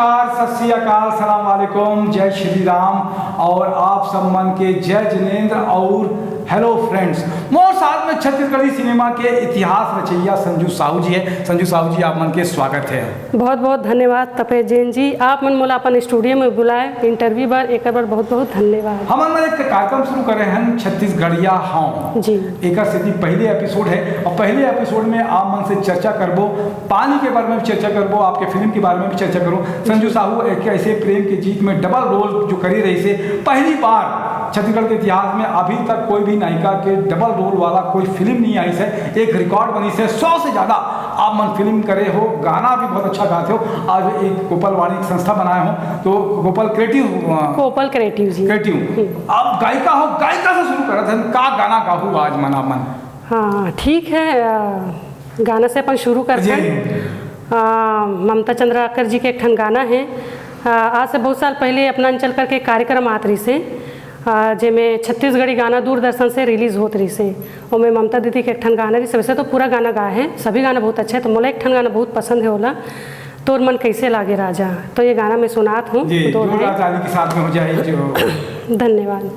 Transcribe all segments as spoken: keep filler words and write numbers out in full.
नमस्कार, सत श्री अकाल, सलाम वालेकुम, जय श्री राम और आप सब मन के जय जिनेंद्र और हेलो फ्रेंड्स। मोर साथ में छत्तीसगढ़ी सिनेमा के इतिहास रचैया संजू साहू जी है। संजू साहू जी, आप मन के स्वागत है। बहुत बहुत धन्यवाद तपेश जैन जी, आप मन मोला अपन स्टूडियो में बुलाए इंटरव्यू बर, एकर बर बहुत बहुत धन्यवाद। हमन मन एक कार्यक्रम शुरू करे हैं छत्तीसगढ़िया हौं। जी। एकर सेती पहले एपिसोड है और पहले एपिसोड में आप मन से चर्चा करबो, पानी के बारे में भी चर्चा करबो, आपके फिल्म के बारे में भी चर्चा करो। संजू साहू एक ऐसे प्रेम के गीत में डबल रोल जो करी रहिसे, पहली बार छत्तीसगढ़ के इतिहास में अभी तक कोई भी नायिका के डबल रोल वाला कोई फिल्म नहीं आइसे, एक रिकॉर्ड बनिसे, सौ से ज्यादा आप मन फिल्म करे हो, गाना भी बहुत अच्छा गाते हो। आज एक गोपाल वाणी की संस्था बनाए हो, तो गोपाल क्रिएटिव, अ, कोपल क्रिएटिव जी। क्रिएटिव। हम्म। आप गायिका हो, गायिका से शुरू करत हन, का गाना गाहू आज मन आप मन? हाँ, ठीक है, अ, गाना से अपन शुरू करत जी। हन। अ, ममता चंद्राकर जी के एक ठन गाना है। अ, आज से बहुत साल पहले अपना अंचल करके एक कार्यक्रम आत रहिसे, अ, जेमे छत्तीसगढ़ी गाना दूरदर्शन से रिलीज होत रहिसे। ओमे ममता दीदी के एक ठन गाना रहिसे, वैसे तो पूरा गाना गाए है, सभी गाना बहुत अच्छा है, तो मोला एक ठन गाना बहुत पसंद है ओला, तोर मन कैसे लागे राजा। तो ये गाना मैं सुनात हूँ, जी, दो जोरदार लाइन। ताली के साथ में हो जाए जो। धन्यवाद।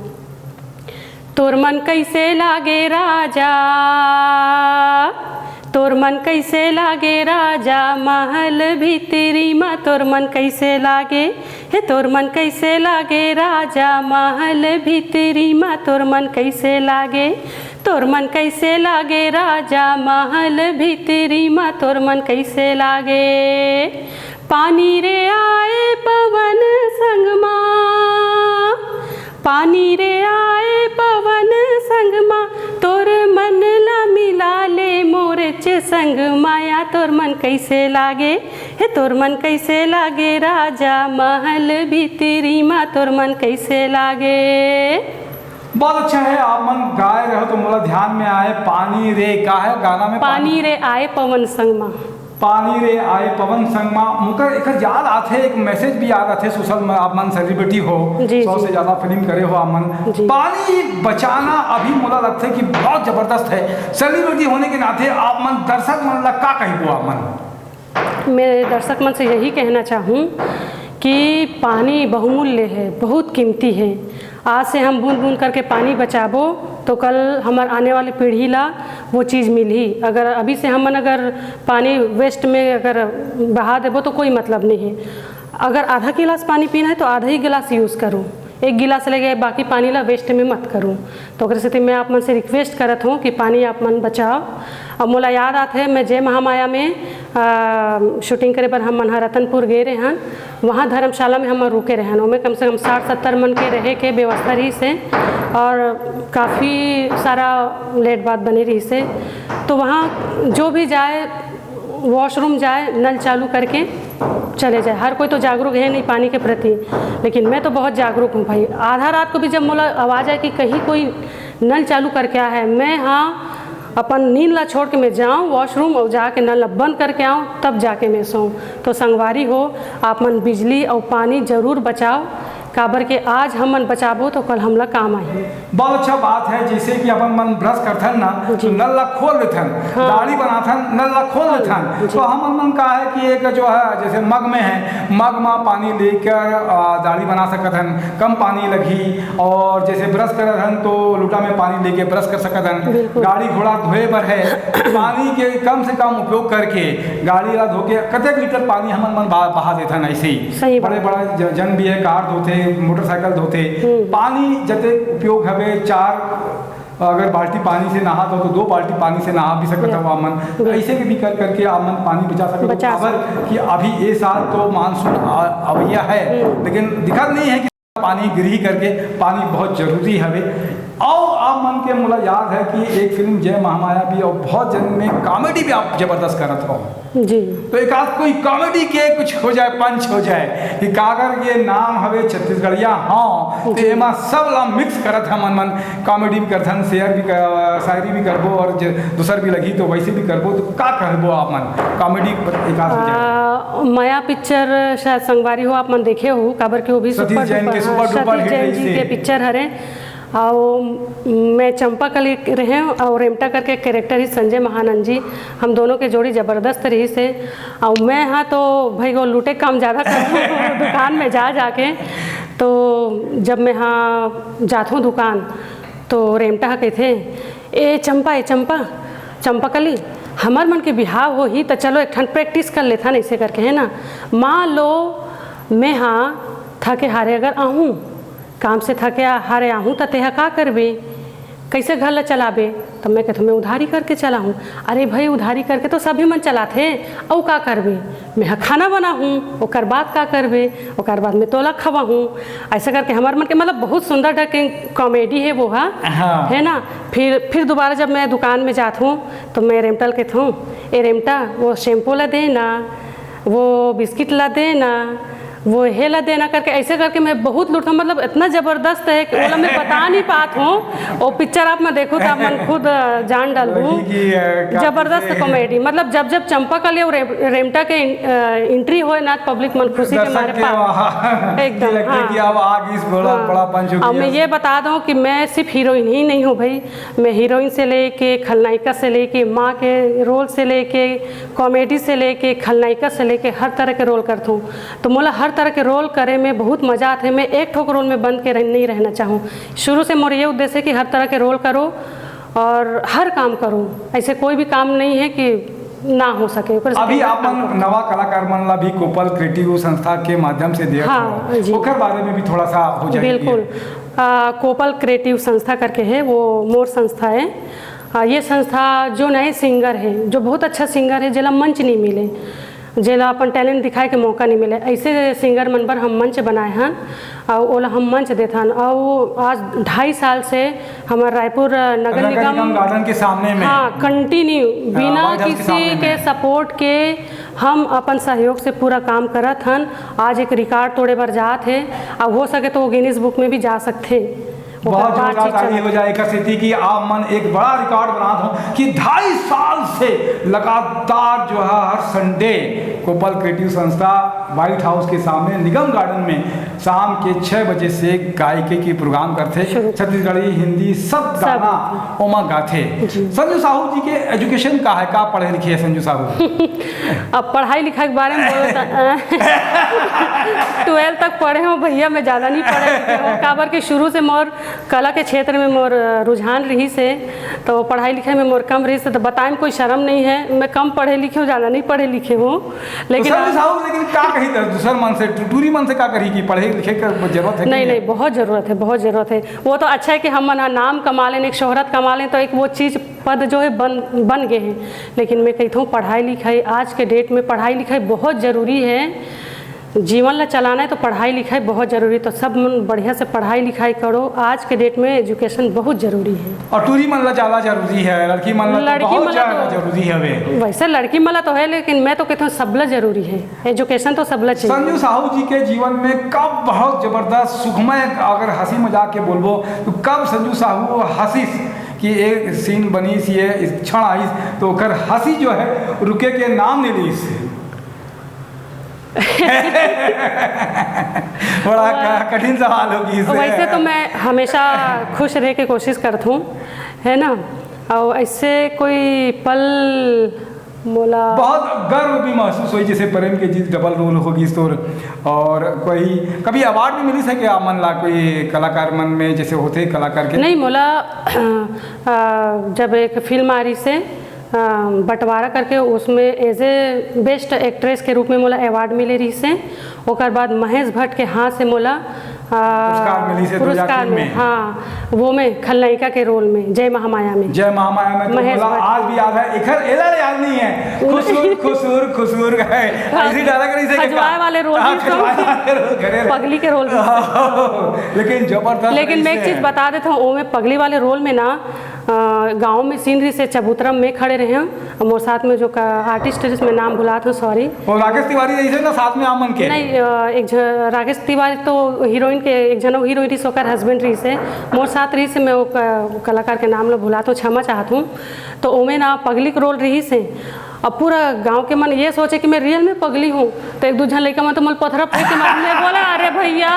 तोर मन कैसे लागे राजा, तोर मन कैसे लागे राजा, महल भीतरी मा तोर मन कैसे लागे, हे तोर मन कैसे लागे राजा, महल भीतरी मा तोर मन कैसे लागे, तोर मन कैसे लागे राजा, महल भीतरी मा तोर मन कैसे लागे। पानी रे आए पवन संग मा, पानी रे आए पवन संग मा, तोर मन ला मिला ले मोरेच संग माया, तोर मन कैसे लागे, हे तोर मन कैसे लागे राजा, महल भीतरी मा तोर मन कैसे लागे। बहुत अच्छा है, आप मन गाए रहे हो तो मोला ध्यान में आए, पानी रे, का है गाना में? पानी रे आए पवन संग मा। पानी रे आए पवन संग मा, मुकर एकर याद आथे, एक मैसेज भी याद आथे, सोशल में आप मन सेलिब्रिटी हो, जी, सौ जी। से ज्यादा फिल्म करे हो आप मन। जी। पानी बचाना अभी मोला लगथे कि बहुत जबरदस्त है। सेलिब्रिटी होने के नाते आप मन दर्शक मन ला का कहिबो आप मन? मैं दर्शक मन से यही कहना चाहूँ कि पानी बहुमूल्य है, बहुत कीमती है। आज से हम बूंद बूंद करके पानी बचाबो तो कल हमर आने वाली पीढ़ी ला वो चीज़ मिलही। अगर अभी से हमन अगर पानी वेस्ट में अगर बहा देबो तो कोई मतलब नहीं है। अगर आधा गिलास पानी पीना है तो आधा ही गिलास यूज़ करो, एक गिलास ले गए, बाकी पानी ला वेस्ट में मत करो। तो ओकरे सेती मैं आप मन से रिक्वेस्ट करत हूँ कि पानी आप मन बचाओ। अब मोला याद आत है, मैं जय महामाया में, आ, शूटिंग करे बर हम मन ह रतनपुर गे रहे हन। वहाँ धर्मशाला में हम रुके रहे हन। ओमे कम से कम साठ सत्तर मन के रहे के व्यवस्था रहिस हे और काफ़ी सारा लेट बात बने रहिस हे। तो वहाँ जो भी जाए, वॉशरूम जाए, नल चालू करके चले जाए। हर कोई तो जागरूक है नहीं पानी के प्रति, लेकिन मैं तो बहुत जागरूक हूँ भाई। आधा रात को भी जब मोला आवाज़ आए कि कहीं कोई नल चालू करके आया है, मैं हाँ अपन नींद ला छोड़ के मैं जाऊँ वॉशरूम और जाके नल ला बंद करके आऊँ, तब जाके मैं सोऊँ। तो संगवारी हो, आप मन बिजली और पानी जरूर बचाओ, काबर के आज हमन बचाबो तो कल हमला काम आही। बहुत अच्छा बात है, जैसे कि अपन मन ब्रश करथन ना, जी। तो नल ला खोल देथन, हाँ। दाढ़ी बनाथन, नल ला खोल देथन, जी। तो हमन मन का है कि एक जो है, जैसे मग में है, मग में पानी लेकर, आ, दाढ़ी बना सकत हन, कम पानी लगही। और जैसे ब्रश करत हन, तो लोटा में पानी लेके ब्रश कर सकत हन। बिल्कुल। गाड़ी घोड़ा धोए बर है, पानी के कम से कम उपयोग करके गाड़ी ला धो के कतेक लीटर पानी हमन मन बहा, बहा देथन ऐसे ही। सही बात। बड़े बड़ा ज-, जन भी है, कार धोथे, मोटरसाइकिल धोथे, हम्म। पानी जते उपयोग हवे, चार अगर बाल्टी पानी से नहात हो तो दो बाल्टी पानी से नहा भी सकत हो आप मन। बिल्कुल। ऐसे भी कर करके आप मन पानी बचा सकत हो। बचा काबर सकत हो। कि अभी ये साल तो मानसून आ-, अवैया है, हम्म। लेकिन दिखत नहीं है कि पानी गिरही करके। पानी बहुत जरूरी हवे। और आप मन के मोला याद है कि एक फिल्म जय महामाया भी और बहुत जन में कॉमेडी भी आप जबरदस्त करत हो। जी। तो एक आध कोई कॉमेडी के कुछ हो जाए, पंच हो जाए कि काकर ये नाम हवे छत्तीसगढ़िया, हाँ, तो जी। एमा सब ला मिक्स करत हमन मन, कॉमेडी भी करथन, शेयर भी कर, शायरी भी करबो और ज-, दूसर भी लगही तो वैसे भी करबो, तो का कहबो आप मन, कॉमेडी एक आध हो जाए? आ, मया पिक्चर शायद संगवारी हो आप मन देखे हो, काबर कि वो भी सतीश सुपर जैन के डुपर, सुपर हाँ, डुपर सतीश हिट जैन रहिस जी हे। के पिक्चर हरे। अउ मैं चंपा कली रहेंव अउ रेमटा करके कैरेक्टर ही संजय महानंद जी, हम दोनों के जोड़ी जबरदस्त रहिस हे। अउ मैं हा तो भाई वो लूटे काम ज़्यादा करथों दुकान में जा जाके। तो जब मैं हा जाथों दुकान तो रेमटा हा कहिथे, "ए चंपा, ए चंपा, चंपा कली, हमर मन के बिहाव होही त चलो एक ठन प्रैक्टिस कर लेथन," ऐसे करके, है ना। मान लो मैं हा थके हारे अगर आहूँ, काम से थके आ- हारे आहूँ त तेहा का करबे, कैसे घर ला चलाबे? त मैं कहथों, "मैं उधारी करके चलाहूँ।" अरे भाई, उधारी करके तो सभी मन चलाथे, अउ का करबे? मैं ह खाना बनाहूँ, ओकर बाद का करबे? ओकर बाद मैं तोला खवाहूँ। ऐसा करके हमर मन के मतलब बहुत सुंदर ढंग के कॉमेडी है वो हा, हाँ। है ना। फिर फिर दोबारा जब मैं दुकान में जात हूँ तो मैं रेमटा ल कहत हूँ, "ए रेमटा, वो शैम्पू ला दे ना, वो बिस्किट ला दे ना, वो हे ला दे ना," करके ऐसे करके मैं बहुत लूटता हूँ। मतलब इतना जबरदस्त है कि ओला मैं बता नहीं पात हूँ। वो पिक्चर आप मैं देखो तो आप मन खुद अ, जान डालबू। वही कि, अ, का जबरदस्त कॉमेडी, मतलब जब जब चंपा कली अउ रे-, रेमटा के इन-, अ, एंट्री होए ना, पब्लिक मन खुशी के दर्शक मारे के पागल। वहाँ एकदम, कि लगता है हाँ। कि अब आ गई इस बड़ा, हाँ। बड़ा पंच हो अब गया। मैं ये बता दूँ कि मैं सिर्फ हीरोइन ही नहीं हूँ भाई, मैं हीरोइन से लेके खलनायिका से लेके माँ के रोल से लेके कॉमेडी से लेके खलनायिका से लेके हर तरह के रोल करथूँ। तो मोला हर तरह के रोल करे में बहुत मजा आथे। मैं एक ठोक रोल में बंद के रह, नहीं रहना चाहूँ। शुरू से मोर ये उद्देश्य है कि हर तरह के रोल करो और हर काम करो, ऐसे कोई भी काम नहीं है कि ना हो सके। ओकर से अभी कोई आप काम मन करो। नवा कलाकार मन ला भी कोपल क्रिएटिव संस्था के माध्यम से देत हाँ, हो, जी। ओकर बारे में भी थोड़ा सा हो जाए। बिल्कुल। आ, कोपल क्रिएटिव संस्था करके है, वो मोर संस्था है। आ, ये संस्था जो नए सिंगर है, जो बहुत अच्छा सिंगर है, जेला मंच नहीं मिले, जेला अपन टैलेंट दिखाए के मौका नहीं मिले, ऐसे सिंगर मन बर हम मंच बनाए हन। अउ ओला हम मंच देथन। अउ आज ढाई साल से हमर रायपुर नगर नगर निगम निगम गार्डन के सामने में। हाँ, कंटिन्यू, हाँ, बिना व्हाइट हाउस के किसी सामने के में। सपोर्ट के हम अपन सहयोग से पूरा काम करत हन। आज एक रिकॉर्ड तोड़े बर जात हे, अउ हो सके तो वो गिनीज बुक में भी जा सकथे। ओकर बहुत बाद जोरदार चीज ताली चलत हो जाए एकर सेती कि आप मन एक बड़ा रिकॉर्ड बनात हो कि ढाई साल से लगातार जो है हर संडे कोपल क्रिएटिव संस्था व्हाइट हाउस के सामने निगम गार्डन में शाम के छह बजे से गायकी की प्रोग्राम करथे। शुरू। छत्तीसगढ़ी, हिंदी, सब सब। गाना ओमा गाथे। जी। संजू साहू जी के एजुकेशन का है, का पढ़े लिखे है संजू साहू? अब पढ़ाई लिखाई के बारे में बोलो तो, ट्वेल्थ तक पढ़े हूँ भैया, मैं ज़्यादा नहीं पढ़े लिखे हूँ। काबर के शुरू से मोर कला के क्षेत्र में मोर रुझान रहिस हे, तो पढ़ाई लिखाई में मोर कम रहिस हे, तो बताए में कोई शर्म नहीं है। मैं कम पढ़े लिखे हूँ, ज़्यादा नहीं पढ़े लिखे हूँ। लेकिन तो संजू साहू, लेकिन का कही था दूसर मन से, टू-, टूरी मन से का कही कि पढ़े लिखे का जरूरत है कि नहीं, नहीं? नहीं, बहुत ज़रूरत है, बहुत ज़रूरत है। वो तो अच्छा है कि हम मन ह नाम कमा लें, एक शोहरत कमा लें, तो एक वो चीज़, पद जो है बन, बन गए हैं। लेकिन मैं कहता हूँ पढ़ाई लिखाई, आज के डेट में पढ़ाई लिखाई बहुत ज़रूरी है। जीवन ला चलाना है तो पढ़ाई लिखाई बहुत ज़रूरी, तो सब मन बढ़िया से पढ़ाई लिखाई करो। आज के डेट में एजुकेशन बहुत ज़रूरी है। और टूरी मन ला ज़्यादा ज़रूरी है, लड़की मन ला तो लड़की बहुत मन ला ज़्यादा तो ज़रूरी हवे। वैसे लड़की मन ला तो है, लेकिन मैं तो कहता हूँ सबला ज़रूरी है, एजुकेशन तो सबला चाहिए। संजू साहू जी के जीवन में कब बहुत जबरदस्त सुखमय, अगर हंसी मजाक के बोलबो तो कब संजू साहू हंसिस कि एक सीन बनिस, ये क्षण आइस तो ओकर हंसी जो है रुके के नाम नहीं लीस? बड़ा और क-, कठिन सवाल होगी इससे। वैसे तो मैं हमेशा खुश रहे के कोशिश करत हूँ, है ना। और ऐसे कोई पल मोला बहुत गर्व भी महसूस होई, जैसे प्रेम के जीत डबल रोल होगी तोर। और कोई कभी अवार्ड भी मिलिस हे क्या मन ला, कोई कलाकार मन में जैसे होथे कलाकार के? नहीं, मोला अ, जब एक फिल्म आ रही से अ, बंटवारा करके, उसमें एज ए बेस्ट एक्ट्रेस के रूप में मोला अवार्ड मिले रहिस हे। ओकर बाद महेश भट्ट के हाथ से मोला अ, पुरस्कार मिलिस हे पुरस्कार दो हज़ार तीन में, में। हाँ, वो में खलनायिका के रोल में, जय महामाया में। जय महामाया में तो महेश मोला भट्ट। आज भी याद है, एकर एला याद नहीं है। खुसूर, खुसूर, खुसूर है। हाँ, ऐसे डाला कर इसे खजुआए वाले रोल हाँ, भी तो खजुआए वाले रोल करे रहे। पगली के रोल भी। लेकिन जबरदस्त लेकिन मैं एक रहिस हे। चीज बता देता हूँ, ओमे पगली वाले रोल में ना, अ, गाँव में सीन रहिस हे, चबूतरा में खड़े रहे हैं, मोर साथ में जो का-, आर्टिस्ट रहिस, मैं नाम भुलात हूँ, सॉरी। वो राकेश तिवारी रहिस हे ना साथ में आप मन के? नहीं, अ, एक झ-, राकेश तिवारी तो हीरोइन के, एक झन हीरोइन रहिस, ओकर हस्बैंड रहिस हे। मोर साथ रहिस हे, मैं वो क-, कलाकार के नाम ला भुलात हूँ, क्षमा चाहत हूँ। तो ओमे ना पगली के रोल रहिस हे। अब पूरा गांव के मन ये सोचे कि मैं रियल में पगली हूँ। तो एक दू झन लइका मन तो मोला पथरा फेंक के मारे, मैं बोला, "अरे भैया,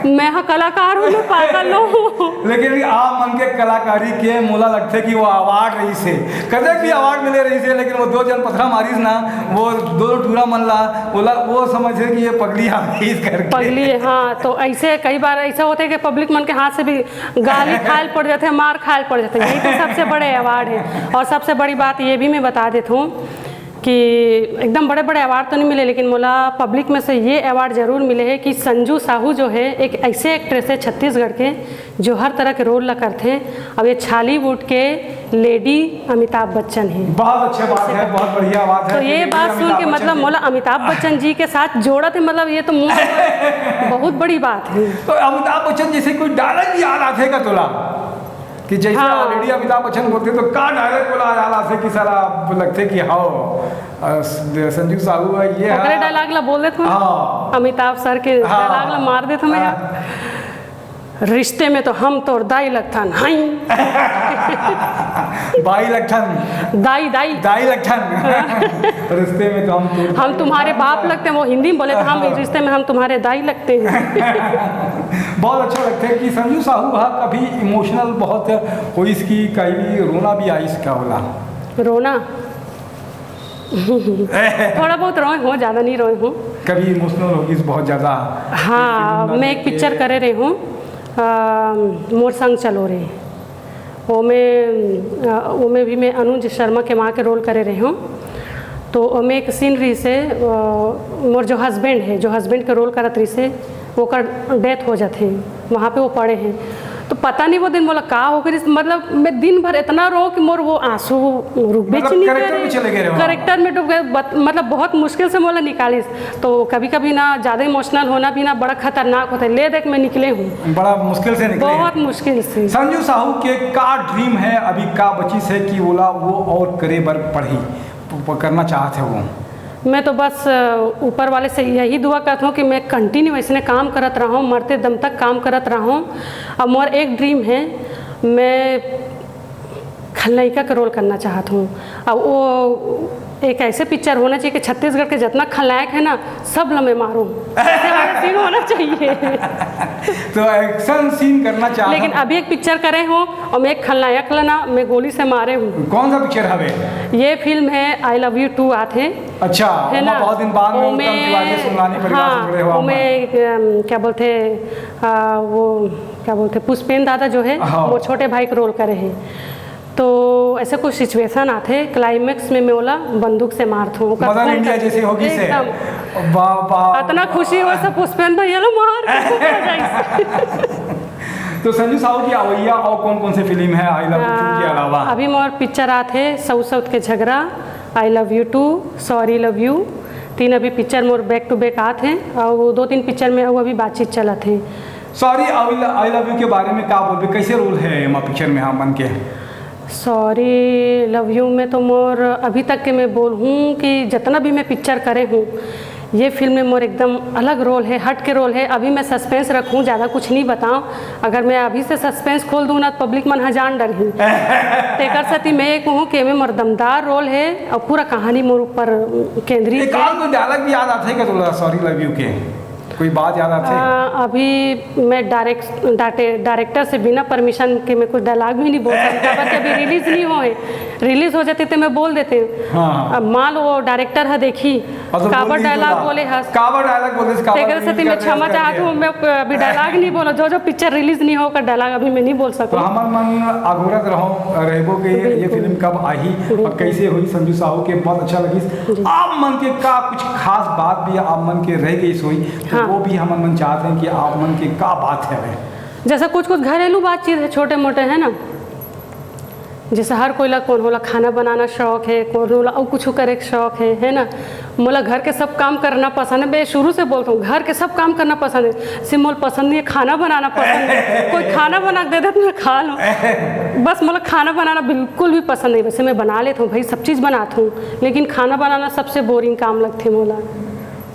मैं हा कलाकार हूँ, मैं पागल हूँ।" लेकिन आप मन के कलाकारी के मोला लगथे कि वो अवार्ड रहिस हे, कतक भी अवार्ड मिले रहिस हे, लेकिन वो दो झन पथरा मारिस ना, वो दो टूरा मन ला, ओला वो समझे कि ये पगली आ गई करके। पगली है, हाँ। तो ऐसे कई बार ऐसा होता है कि पब्लिक मन के हाथ से भी गाली खायल पड़ जाथे, मार खायल पड़ जाथे। यही तो सबसे बड़े अवार्ड है। और सबसे बड़ी बात ये भी मैं बता देत हूँ कि एकदम बड़े-बड़े अवार्ड तो नहीं मिले, लेकिन मोला पब्लिक में से ये अवार्ड जरूर मिले है कि संजू साहू जो है, एक ऐसे एक्ट्रेस है छत्तीसगढ़ के, जो हर तरह के रोल ला करथे। अब ये छॉलीवुड के लेडी अमिताभ बच्चन है। बहुत अच्छी बात है, बहुत बढ़िया बात है तो कि ये लेडी बात सुन अमिताभ के, बच्चन मतलब, है। मोला अमिताभ बच्चन जी के साथ जोड़त हे, मतलब, ये तो मोर बहुत बड़ी बात है। तो अमिताभ बच्चन जैसे कोई डायलॉग याद आथे का तोला? कि जैसे हाँ। Already अमिताभ बच्चन बोलथे तो का डायलॉग बोला याद आथे कि साला लगथे कि हाँ, अ, स-, संजू साहू है, ये ओकरे है। डायलॉग ला बोल देथव ना। हाँ। अमिताभ सर के हाँ। डायलॉग ला मार देथव मैं। हाँ। रिश्ते में तो हम तोर दाई लगथन, हई। बाई लगथन। दाई, दाई। दाई लगथन। रिश्ते में तो हम तोर हम दाई तुम्हारे लगथन। बाप लगते हैं, वो हिंदी में बोले तो हम हाँ। रिश्ते में हम तुम्हारे दाई लगते हैं। बहुत अच्छा लगता है कि संजू साहू हा कभी इमोशनल बहुत होइस कि कभी रोना भी आइस का होला? रोना? थोड़ा बहुत रोए हूँ, ज़्यादा नहीं रोए हूँ। कभी इमोशनल होगिस बहुत ज़्यादा? हाँ, फिल्म मैं एक डाल के पिक्चर करे रहे हूँ, अ, मोर संग चलो रे। ओमे, अ, ओमे भी मैं अनुज शर्मा के माँ के रोल करे रहे हूँ। तो ओमे एक सीन रहिस हे, अ, मोर जो हस्बैंड है, जो हस्बैंड के रोल करत रहिस हे, ओकर डेथ हो जाथे, वहाँ पे वो पड़े हैं। तो पता नहीं वो दिन मोला का हो गइस, मतलब मैं दिन भर इतना रो कि मोर वो आंसू रुकबे मतलब नहीं करे। कैरेक्टर में चले गए रहे हो आप? कैरेक्टर में डूब गए, बत-, मतलब बहुत मुश्किल से मोला निकालिस। तो कभी-कभी ना ज़्यादा इमोशनल होना भी ना बड़ा खतरनाक होता है। ले देख मैं निकले हूँ। बड़ा मुश्किल से निकले हैं। बहुत मुश्किल से। संजू साहू के का ड्रीम है, अभी का बचिस है कि ओला वो और करे बर पड़ही, प-, प-, करना चाहत है वो? मैं तो बस, अ, ऊपर वाले से यही दुआ करत हूँ कि मैं कंटिन्यू ऐसने काम करत रहूँ, मरते दम तक काम करत रहूँ। अब मोर एक ड्रीम है, मैं खलनायिका का रोल करना चाहत हूँ। अब वो एक ऐसे पिक्चर होना चाहिए कि छत्तीसगढ़ के जितना खलनायक है ना, सब ला मैं मारूँ। ऐसे वाला सीन होना चाहिए। तो एक्शन सीन करना चाहत लेकिन हूँ। अभी एक पिक्चर करे हूँ और मैं एक खलनायक ला ना, मैं गोली से मारे हूँ। कौन सा पिक्चर हवे? ये फिल्म है I Love You Two आथे। अच्छा, है ओमा ना? बहुत दिन बाद में ओमे, उत्तम तिवारी, सुमनानी परिवार से हाँ, जुड़े हो आप। ओमे, अम, क्या बोलते, आ, वो क्या बोलते, पुष्पेन दादा जो है, हाँ। वो छोटे भाई का रोल करे हैं। तो ऐसे कुछ सिचुएशन आथे, क्लाइमेक्स में मैं ओला बंदूक से मारत हूँ, ओकर मदर खून इंडिया का जैसे होगी से। एकदम। वाह, वाह। इतना खुशी हो, सब पुष्पेन भैया ला मार के चुप हो जाइस। तो संजू साहू की अवैया और कौन कौन से फिल्म है I Love You Two के हाँ, अलावा? अभी मोर पिक्चर आथे साउथ साउथ के झगड़ा, I Love You Two, Sorry Love You, तीन अभी picture Mor back to back आत हैं और वो दो तीन पिक्चर में वो अभी बातचीत चलत है। Sorry I Love You के बारे में का बोलबे, कैसे रोल है एमा पिक्चर में आप मन के? Sorry Love You में तो मोर अभी तक के मैं बोलहूँ कि जितना भी मैं पिक्चर करे हूँ, ये फिल्म में मोर एकदम अलग रोल है, हट के रोल है। अभी मैं सस्पेंस रखूँ, ज़्यादा कुछ नहीं बताऊँ। अगर मैं अभी से सस्पेंस खोल दूँ ना, तो पब्लिक मन ह जान डरही। तेकर सेती मैं ये कहूँ कि एमे मोर दमदार रोल है और पूरा कहानी मोर ऊपर केंद्रित एक है। आध कोई डायलॉग भी याद आथे का तोला Sorry Love You के? कोई बात याद आथे? आ, अभी मैं डायरेक्ट-, डाटे-, डायरेक्टर से बिना परमिशन के मैं कुछ डायलॉग भी नहीं बोल सकती, काबर कि अभी रिलीज नहीं होए। रिलीज हो जाते तो मैं बोल देते। हाँ, हाँ। अब मान लो वो डायरेक्टर ह देखी, अब तो काबर बोल दी डायलॉग तोला। बोले हस। काबर डायलॉग बोले, काबर तेकर रिलीज सेती मैं करते हैं क्षमा करके। चाहत हूँ, मैं अभी डायलॉग नहीं बोलो, जो जो पिक्चर रिलीज नहीं हो ओकर डायलॉग अभी मैं नहीं बोल तो सकूँ। हमर मन अघोरत रहो, रहबो कि ये बिल्कुल। फिल्म कब आही और बिल्कुल। कैसे होही। संजू साहू के बहुत अच्छा लगिस। जी। आप मन के का कुछ खास बात भी आप मन के रह गई सोई, तो हाँ। वो भी हमन मन चाहत हैं कि आप मन के का बात है। जैसे कुछ कुछ घरेलू बातचीत है, छोटे मोटे, है ना? जैसे हर कोई ला, कोनो ला खाना बनाना शौक हे, कोनो ला अउ कुछ करे के शौक हे, है ना। मोला घर के सब काम करना पसंद हे। मैं शुरू से बोलत हूँ, घर के सब काम करना पसंद हे। सिर्फ मोला पसंद नहीं हे, खाना बनाना पसंद हे। कोई खाना बना के दे दे तो मैं खा लूँ। बस मोला खाना बनाना बिल्कुल भी पसंद नहीं। वैसे मैं बना लेत हूँ भाई, सब चीज़ बनात हूँ, लेकिन खाना बनाना सबसे बोरिंग काम लगथे मोला।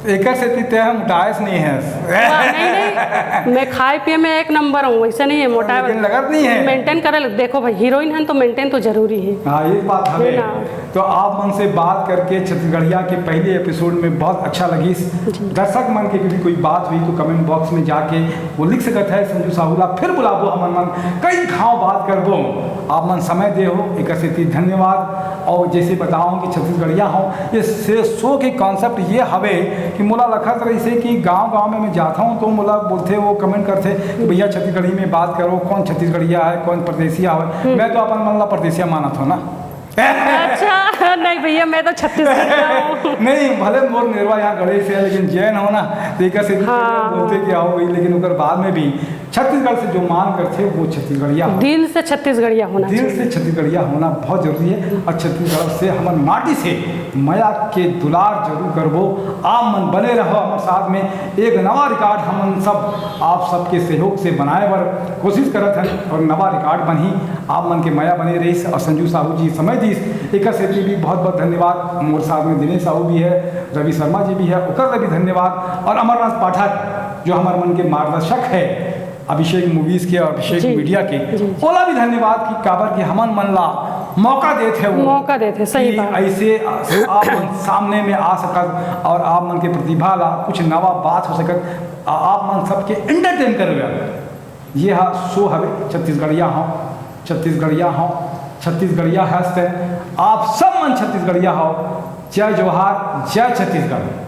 एकर सेती ते हम मोटाएस नहीं हे। वाह, नहीं, नहीं, मैं खाए पिए में एक नंबर हूँ, वैसे नहीं है मोटा। लेकिन लगत नहीं है। मेंटेन करे लग, देखो भाई, हीरोइन है तो मेंटेन तो जरूरी है। हाँ, ये बात हवे। है ना? तो आप मन से बात करके छत्तीसगढ़िया के पहले एपिसोड में बहुत अच्छा लगिस। जी। दर्शक मन के भी कोई बात हुई तो कमेंट बॉक्स में जाके वो लिख सकत है। संजू साहू ला फिर बुलाबो, हमन मन कई घाव बात करबो। आप मन समय दे हो, एकर सेती धन्यवाद। और जैसे बताओ कि छत्तीसगढ़िया हो, ये से शो के कॉन्सेप्ट ये हवे कि मोला लखत रहिसे कि गांव गांव में मैं जाता हूँ तो मोला बोलथे, वो कमेंट करथे कि भैया छत्तीसगढ़ी में बात करो, कौन छत्तीसगढ़िया है, कौन परदेसिया है। मैं तो अपन मन ला परदेसिया मानत हूँ ना। अच्छा, नहीं भैया, मैं तो छत्तीसगढ़ का हूँ। नहीं, भले मोर नेरवा यहाँ गढ़ई से है, लेकिन जैन हो ना, तो एकर से भी हाँ। बोलथे कि आओ भाई, लेकिन ओकर बाद में भी छत्तीसगढ़ से जो मान करथे वो छत्तीसगढ़िया हो। दिल से छत्तीसगढ़िया होना दिल चाहिए। से छत्तीसगढ़िया होना बहुत जरूरी है। और छत्तीसगढ़ से, हमन माटी से मया के दुलार जरूर करबो। आप मन बने रहो हमर साथ में। एक नवा रिकॉर्ड हमन सब आप सबके सहयोग से बनाए बर कोशिश करत हन और नवा रिकॉर्ड बनही। आप मन के मया बने रहिस और संजू साहू जी समय दीस, एकर सेती भी बहुत बहुत धन्यवाद। मोर साथ में दिनेश साहू भी है, रवि शर्मा जी भी है, ओकर ला भी धन्यवाद। और अमरनाथ पाठक जो हमर मन के मार्गदर्शक है अभिषेक मूवीज के और अभिषेक जी, मीडिया के, जी। ओला भी धन्यवाद कि काबर कि हमन मन ला मौका देत है वो मौका देत है, सही कि बात। ऐसे आप मन सामने में आ सकत और आप मन के प्रतिभा ला कुछ नवा बात हो सकत, आ- आप मन सबके एंटरटेन करवे। ये हा शो हवे छत्तीसगढ़िया हो, छत्तीसगढ़िया हो, छत्तीसगढ़िया हंसते। आप सब मन छत्तीसगढ़िया हो। जय जोहार, जय छत्तीसगढ़।